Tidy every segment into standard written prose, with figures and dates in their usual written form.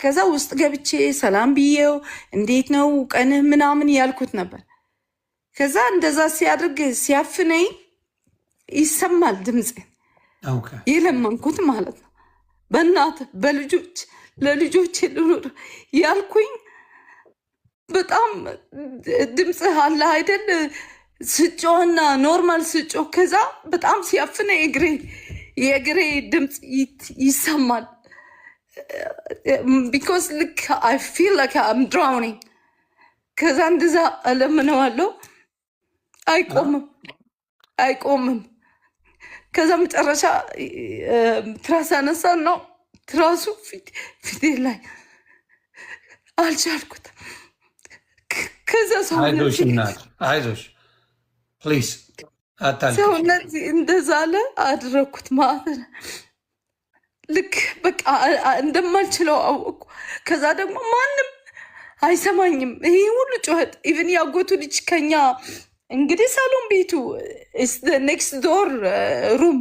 ከዛ ውስጥ ገብቼ ሰላም ብዬው እንዴት ነው ቀንህ ምናምን ያልኩት ነበር። ከዛ እንደዛ ሲያደርግ ሲያፍነኝ ይሰማል ድምፅ የለመንኩት ማለት ነው። በእናት በልጆች ለልጆች ልኑር ያልኩኝ በጣም ድምፅ አለ አይደል? ስጮህና normal ስጮህ ከዛ በጣም ሲያፍነ የእግሬ ድምፅ ይሰማል። Because ልክ I feel like I'm drowning። ከዛ እንደዛ እለምነዋለሁ። አይቆምም አይቆምም። ከዛ መጨረሻ ትራስ አነሳ ነው ትራሱ ፊቴ ላይ አልቻልኩትም። ከዛ አይዞሽ እናት አይዞሽ፣ please አታልቅሽ። ሰውነት እንደዛ አለ አደረግኩት ማለት ነው። ልክ በቃ እንደማልችለው አወቅኩ። ከዛ ደግሞ ማንም አይሰማኝም። ይሄ ሁሉ ጩኸት even ያጎቱ ልጅ ከኛ እንግዲህ ሳሎን ቤቱ next door room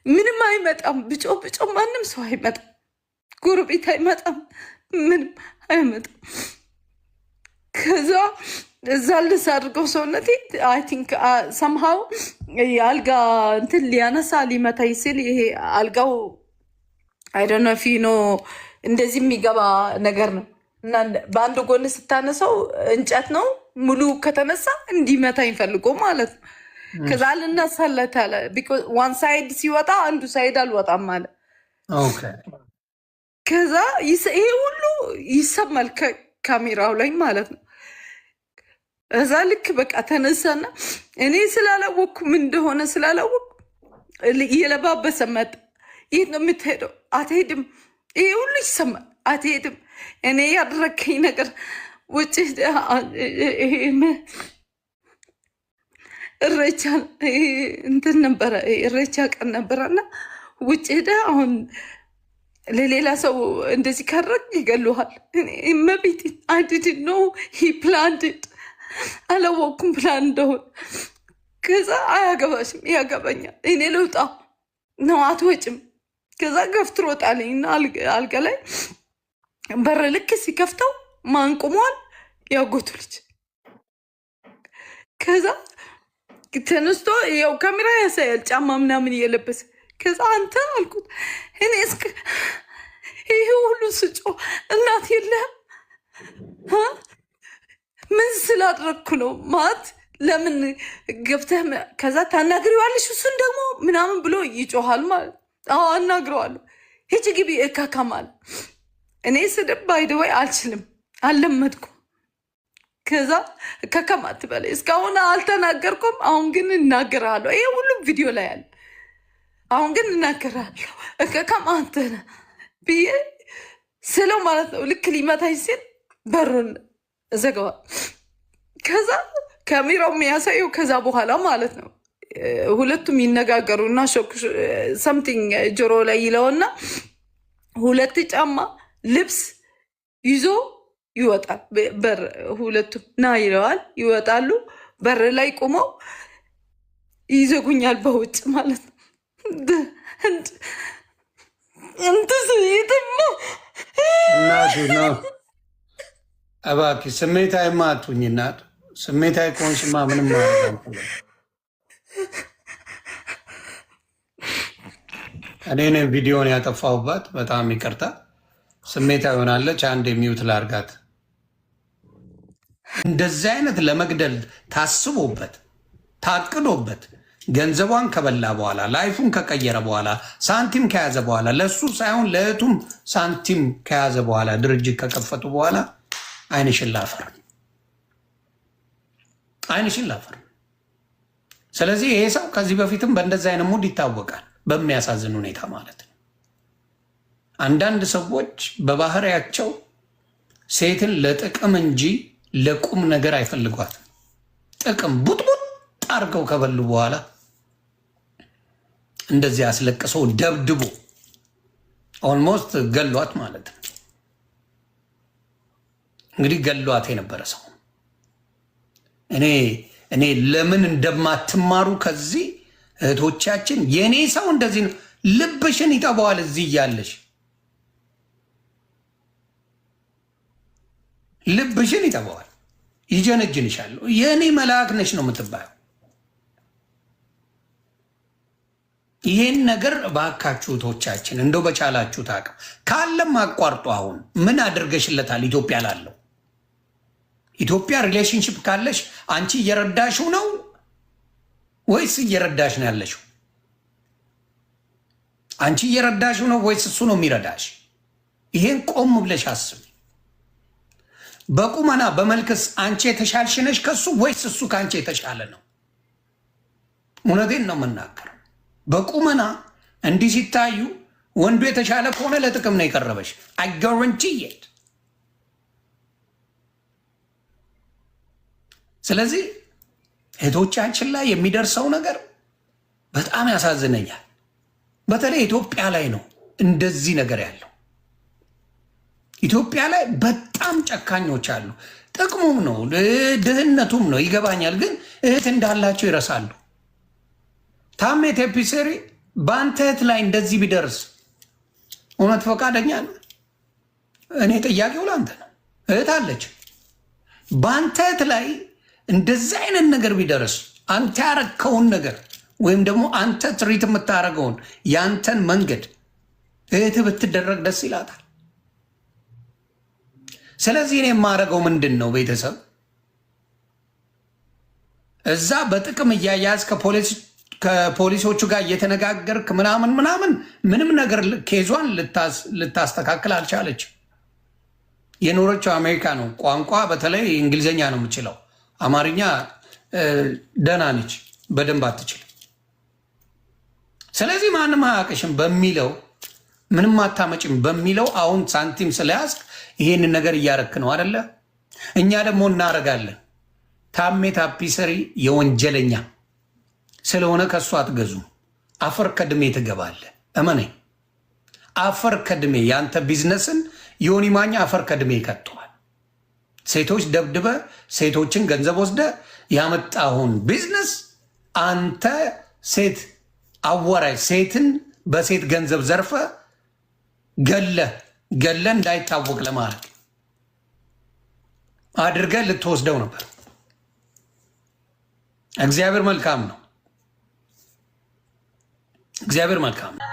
ምንም አይመጣም። ብጮህ ብጮህ ማንም ሰው አይመጣም። ጎረቤት አይመጣም። ምንም አይመጣም። ከዛ እዛ ልስ አድርገው ሰውነቴ I think somehow የአልጋ እንትን ሊያነሳ ሊመታኝ ሲል ይሄ አልጋው I don't know if you know እንደዚህ የሚገባ ነገር ነው እና በአንድ ጎን ስታነሳው እንጨት ነው ሙሉ ከተነሳ እንዲመታኝ ፈልጎ ማለት ነው። ከዛ አልነሳለት አለ። One side ሲወጣ አንዱ side አልወጣም አለ። ከዛ ይሄ ሁሉ ይሰማል ከካሜራው ላይ ማለት ነው። እዛ ልክ በቃ ተነሳና እኔ ስላላወቅኩ ምን እንደሆነ ስላላወቅኩ እየለባበሰ መጣ። የት ነው የምትሄደው? አትሄድም። ይሄ ሁሉ ይሰማል። አትሄድም። እኔ ያደረግከኝ ነገር ውጭ እሬቻ እንትን ነበረ፣ እሬቻ ቀን ነበረና ውጭ ሄደህ አሁን ለሌላ ሰው እንደዚህ ካደረግ ይገሉሃል። እመቤቴን I didn't know he planned it፣ አላወቅኩም ፕላን እንደሆነ። ከዛ አያገባሽም፣ ያገባኛል፣ እኔ ልውጣ ነው፣ አትወጭም። ከዛ ገፍትሮ ጣለኝ እና አልጋ ላይ በር ልክ ሲከፍተው ማን ቆሟል? ያጎቱ ልጅ። ከዛ ተነስቶ ያው ካሜራ ያሳያል ጫማ ምናምን እየለበሰ። ከዛ አንተ አልኩት፣ እኔ እስከ ይሄ ሁሉ ስጮህ እናት የለህም? ምን ስላደረግኩ ነው ማለት ለምን ገብተህ ከዛ ታናግሪዋለሽ እሱን ደግሞ ምናምን ብሎ ይጮሃል ማለት። አዎ አናግረዋለሁ። ሂጂ ግቢ እካካማል። እኔ ስድብ by the way አልችልም፣ አልለመድኩም። ከዛ እካካም አትበለኝ፣ እስካሁን አልተናገርኩም። አሁን ግን እናገራለሁ። ይሄ ሁሉም ቪዲዮ ላይ አለ። አሁን ግን እናገራለሁ። እካካም አንተ ነህ ብዬ ስለው ማለት ነው። ልክ ሊመታኝ ሲል በሩን ዘጋዋል። ከዛ ካሜራው የሚያሳየው ከዛ በኋላ ማለት ነው። ሁለቱም ይነጋገሩና something ጆሮ ላይ ይለውና ሁለት ጫማ ልብስ ይዞ ይወጣል። በር ሁለቱም ና ይለዋል፣ ይወጣሉ። በር ላይ ቆመው ይዘጉኛል በውጭ ማለት ነው። እንትን እናቱ ነው። እባክሽ ስሜታዊማ አትሁኝ እናቱ። ስሜታዊ ከሆንሽማ ምንም ማድረግ አልችልም። እኔ ነኝ ቪዲዮን ያጠፋሁባት። በጣም ይቅርታ። ስሜታዊ ሆናለች። አንድ የ mute ላርጋት። እንደዚህ አይነት ለመግደል ታስቦበት ታቅዶበት ገንዘቧን ከበላ በኋላ life ኡን ከቀየረ በኋላ ሳንቲም ከያዘ በኋላ ለእሱ ሳይሆን ለእህቱም ሳንቲም ከያዘ በኋላ ድርጅት ከከፈቱ በኋላ ዓይንሽን ላፈር፣ ዓይንሽን ላፈር። ስለዚህ ይሄ ሰው ከዚህ በፊትም በእንደዚህ አይነት mood ይታወቃል፣ በሚያሳዝን ሁኔታ ማለት ነው። አንዳንድ ሰዎች በባህሪያቸው ሴትን ለጥቅም እንጂ ለቁም ነገር አይፈልጓትም። ጥቅም ቡጥቡጥ አድርገው ከበሉ በኋላ እንደዚህ አስለቅሰው ደብድቦ almost ገሏት ማለት ነው። እንግዲህ ገሏት የነበረ ሰው እኔ ለምን እንደማትማሩ ከዚህ እህቶቻችን፣ የእኔ ሰው እንደዚህ ነው። ልብሽን ይጠባዋል እዚህ እያለሽ ልብሽን ይጠባዋል፣ ይጀነጅንሻል። የእኔ መልአክ ነሽ ነው የምትባየው። ይህን ነገር እባካችሁ እህቶቻችን እንደው በቻላችሁት አቅም ካለም አቋርጦ አሁን ምን አድርገሽለታል? ኢትዮጵያ ላለው ኢትዮጵያ relationship ካለሽ አንቺ እየረዳሽው ነው ወይስ እየረዳሽ ነው ያለሽው? አንቺ እየረዳሽው ነው ወይስ እሱ ነው የሚረዳሽ? ይሄን ቆም ብለሽ አስቢ። በቁመና በመልክስ አንቺ የተሻልሽ ነሽ ከሱ ወይስ እሱ ከአንቺ የተሻለ ነው? እውነቴን ነው የምናገረው። በቁመና እንዲህ ሲታዩ ወንዱ የተሻለ ከሆነ ለጥቅም ነው የቀረበሽ። I guarantee it። ስለዚህ እህቶቻችን ላይ የሚደርሰው ነገር በጣም ያሳዝነኛል። በተለይ ኢትዮጵያ ላይ ነው እንደዚህ ነገር ያለው። ኢትዮጵያ ላይ በጣም ጨካኞች አሉ። ጥቅሙም ነው ድህነቱም ነው ይገባኛል። ግን እህት እንዳላቸው ይረሳሉ። ታሜ ቴፒሴሪ በአንተ እህት ላይ እንደዚህ ቢደርስ እውነት ፈቃደኛ ነው? እኔ ጥያቄው ለአንተ ነው። እህት አለች። በአንተ እህት ላይ እንደዚህ አይነት ነገር ቢደርስ አንተ ያረከውን ነገር ወይም ደግሞ አንተ treat የምታደርገውን ያንተን መንገድ እህት ብትደረግ ደስ ይላታል። ስለዚህ እኔ የማደርገው ምንድን ነው ቤተሰብ እዛ በጥቅም እያያዝ ከፖሊሶቹ ጋር እየተነጋገርክ ምናምን ምናምን ምንም ነገር case ኧን ልታስተካክል አልቻለች። የኖረችው አሜሪካ ነው። ቋንቋ በተለይ እንግሊዝኛ ነው የምችለው። አማርኛ ደህና ነች፣ በደንብ አትችልም። ስለዚህ ማንም አያውቅሽም በሚለው ምንም አታመጭም በሚለው አሁን ሳንቲም ስለያዝክ ይሄንን ነገር እያረክ ነው አደለ? እኛ ደግሞ እናረጋለን። ታሜ ታፒሰሪ የወንጀለኛ ስለሆነ ከእሱ አትገዙም። አፈር ከድሜ ትገባለህ። እመነኝ፣ አፈር ከድሜ ያንተ ቢዝነስን ዮኒ ማኛ አፈር ከድሜ ይከተዋል። ሴቶች ደብድበ ሴቶችን ገንዘብ ወስደ ያመጣሁን ቢዝነስ አንተ ሴት አወራጅ ሴትን በሴት ገንዘብ ዘርፈ ገለ ገለ እንዳይታወቅ ለማድረግ አድርገ ልትወስደው ነበር። እግዚአብሔር መልካም ነው። እግዚአብሔር መልካም ነው።